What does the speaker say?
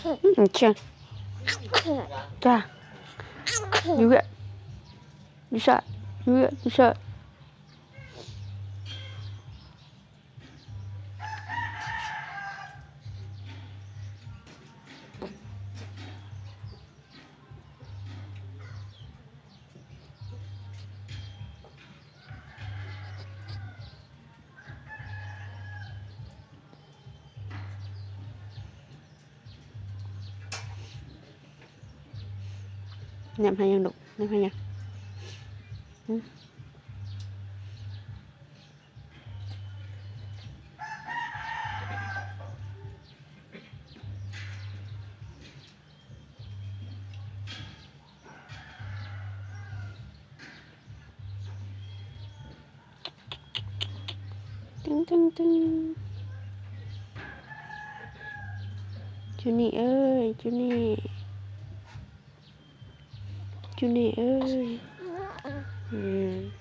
Hm, tiens. Tiens. You get, you shot. You get, you shot. ແນມໃຫ້ຫຍັງລູກ? ແນມໃຫ້ຫຍັງ? ຫື? ຕຶງ ຕຶງ ຕຶງ ຈູນີເອີຍ ຈູນີ ຈູນີເອີຍ ອືມ.